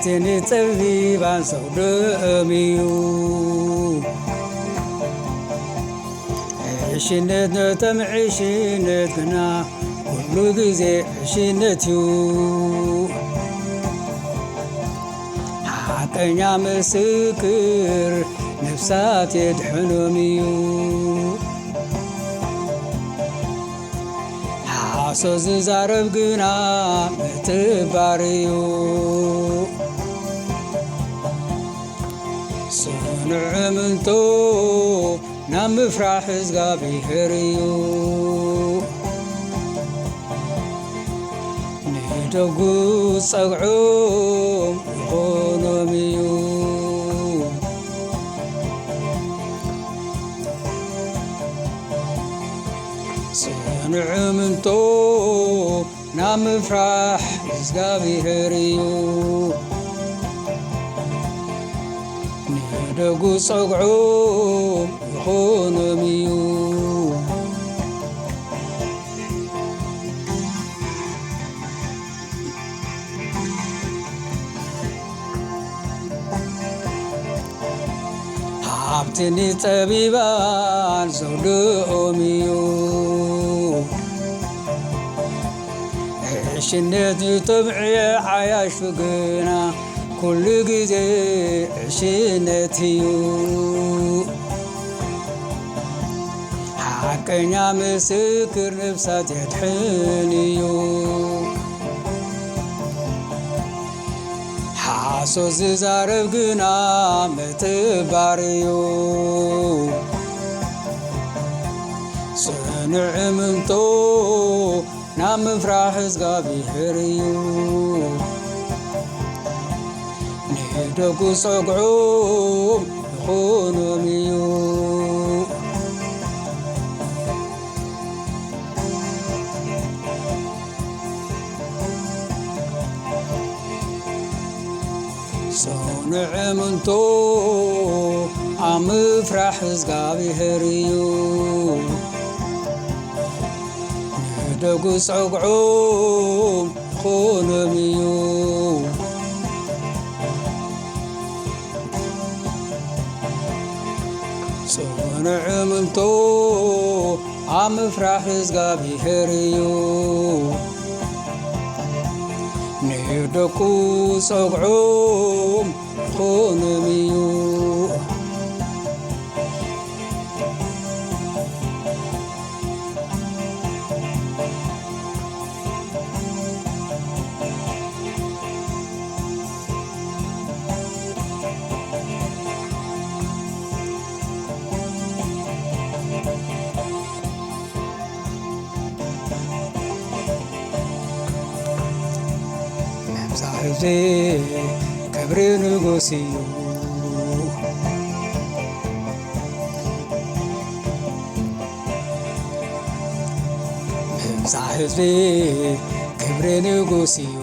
እቲ ንጸቢባን ዘውድኦም እዩ። ዕሽነት ነቶም ዕሽነት ግና ኩሉ ግዜ ዕሽነት እዩ። ሓቀኛ ምስክር ነፍሳት የድሕኖም እዩ። ሓሶት ዝዛረብ ግና ምትባር እዩ። ስኑዕ እምንቶ ናብ ምፍራሕ እግዚኣብሔር እዩ። ንደጉ ጸግዖም ይኾኖም እዩ። ስኑዕ እምንቶ ናብ ምፍራሕ እግዚኣብሔር እዩ። ንደጉ ጸግዖም ይኾኖም እዩ። ሃብቲ ንጸቢባን ዘውድኦም እዩ። ዕሽነት ንቶም ዓያሹ ግና ኩሉ ግዜ ዕሽነት እዩ። ሓቀኛ ምስክር ነፍሳት የድሕን እዩ። ሓሶት ዝዛረብ ግና ምትባር እዩ። ጽኑዕ እምንቶ ናብ ምፍራሕ እግዚኣብሔር እዩ። ንደጉ ጸግዖም ይኾኖም እዩ። ጽኑዕ እምንቶ ኣብ ምፍራሕ እግዚኣብሔር እዩ። ንደጉ ጸግዖም ይኾኖም እዩ። ጽኑዕ እምንቶ ኣብ ምፍራሕ እግዚኣብሔር እዩ። ንደቁ ጸግዖም ይኾኖም እዩ። መብዛሕ ህዝቢ ክብሪ ንጉስ እዩ። መብዛሕ ህዝቢ ክብሪ ንጉስ እዩ።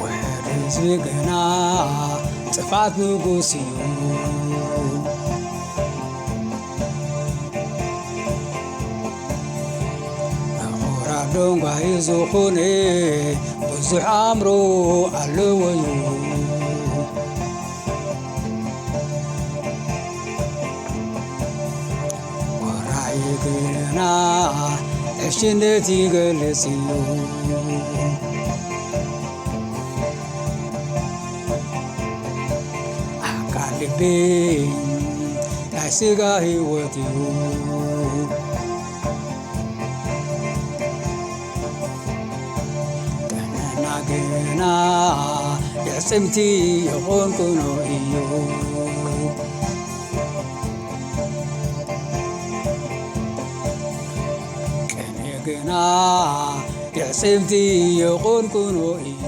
ውሕድ ህዝቢ ግና ጥፋት ንጉስ እዩ። ምሁራት ደንጓዩ ዝኾነ ብዙሕ ኣእምሮ ኣለዎ እዩ። ወራይ ግና ዕሽነት ይገልጽ እዩ። ኣካል ልቢ ናይ ስጋ ህይወት እዩ። ጥዕና ግና የዕጽምቲ የቆንቁኖ እዩ። ቅኔ ግና የዕጽምቲ የቆንቁኖ እዩ።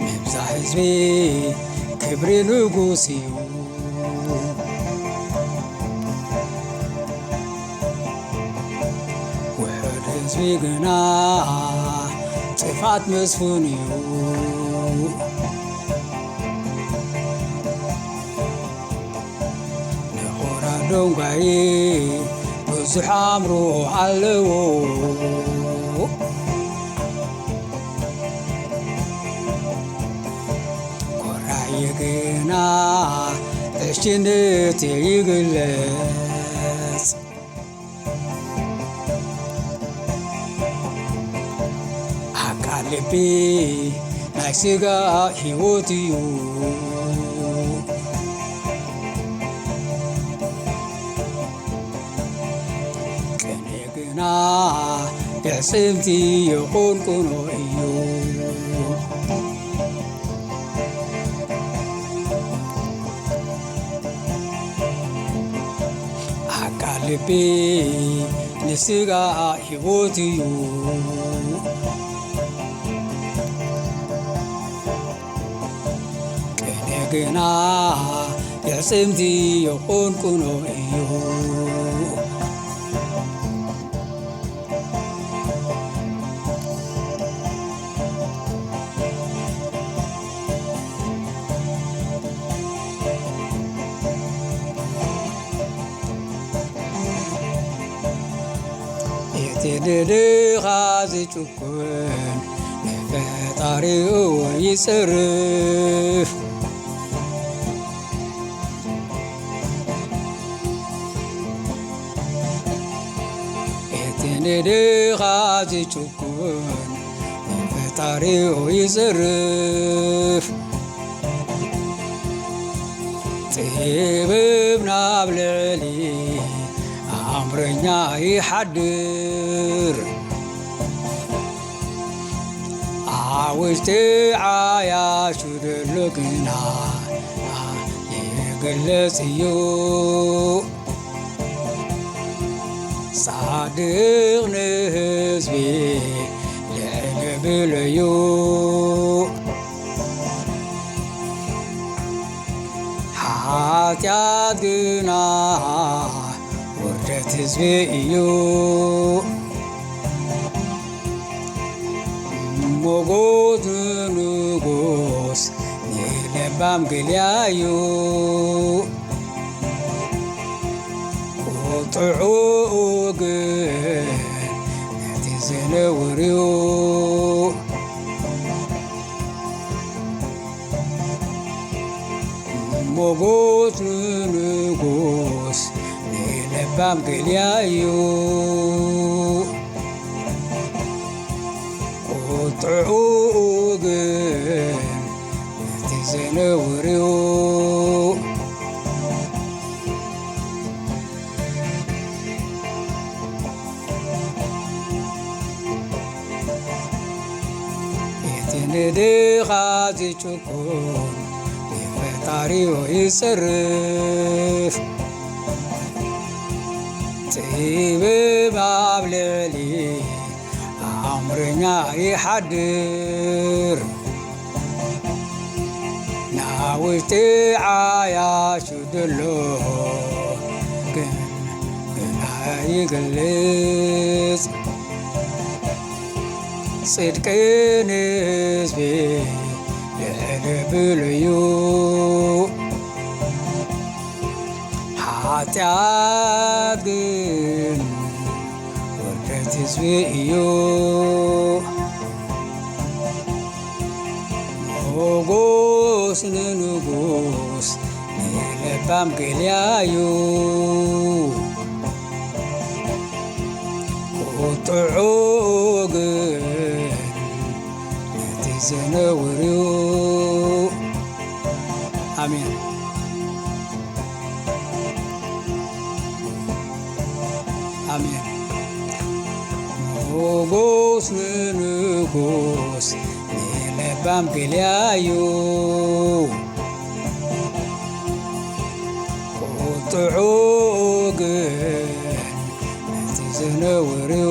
መብዛሕ ህዝቢ ክብሪ ንጉስ እዩ። ግና ጥፍኣት መስፍን እዩ። ንኾራ ደንጓይ ብዙሕ ኣእምሮ ኣለዎ። ኮራይ ግና ዕሽነት ይግለጽ። ኣካል ልቢ ናይ ስጋ ህይወት እዩ። ቅኔ ግና የዕጽምቲ የቆንቁኖ እዩ። ኣካል ልቢ ንስጋ ህይወት እዩ። ቅኔ ግና የዕጽምቲ የቆንቁኖ እዩ። እቲ ንድኻ ዝጭኩን ንፈጣሪኡ ይጽርፍ። እቲ ንድኻ ዝጭኩን ንፈጣሪኡ ይጽርፍ። ጥበብ ናብ ልዕሊ ኣእምረኛ ይሓድር። ኣብ ውሽጢ ዓያሹ ዘሎ ግና ይግለጽ እዩ። ጻድቕ ንህዝቢ ልዕል ብለዩ። ሓጢኣት ግና ውርደት ህዝቢ እዩ። ሞጎት ንንጉስ ንለባም ግልያ እዩ። ቁጥዑኡ ግን ነቲ ዝነውር እዩ። ሞጎት ንንጉስ ንለባም ግልያ እዩ። ቁጥዑኡ ግን ነቲ ዘነውር እዩ። እቲ ንድኻ ዝጭኩን ንፈጣሪኡ ይጽርፍ። ጥበብ ኣብ ልዕሊ ኣእምረኛ ይሓድር። ናብ ውሽጢ ዓያሹ ዘሎ ግን ግና ይገልጽ። ጽድቂ ንህዝቢ ልዕል ብልዩ። ሓጢኣት ግን ውርደት ህዝቢ እዩ። ሞጎስ ንንጉስ ንለባም ግልያዩ። ቁጥዑ ግን ነቲ ዘነውር እዩ። ኣሜን። ኣሜን። ሞጎስ ንንጉስ ንለባም ግልያዩ። ቁጥዑ ግን ነቲ ዘነውር እዩ።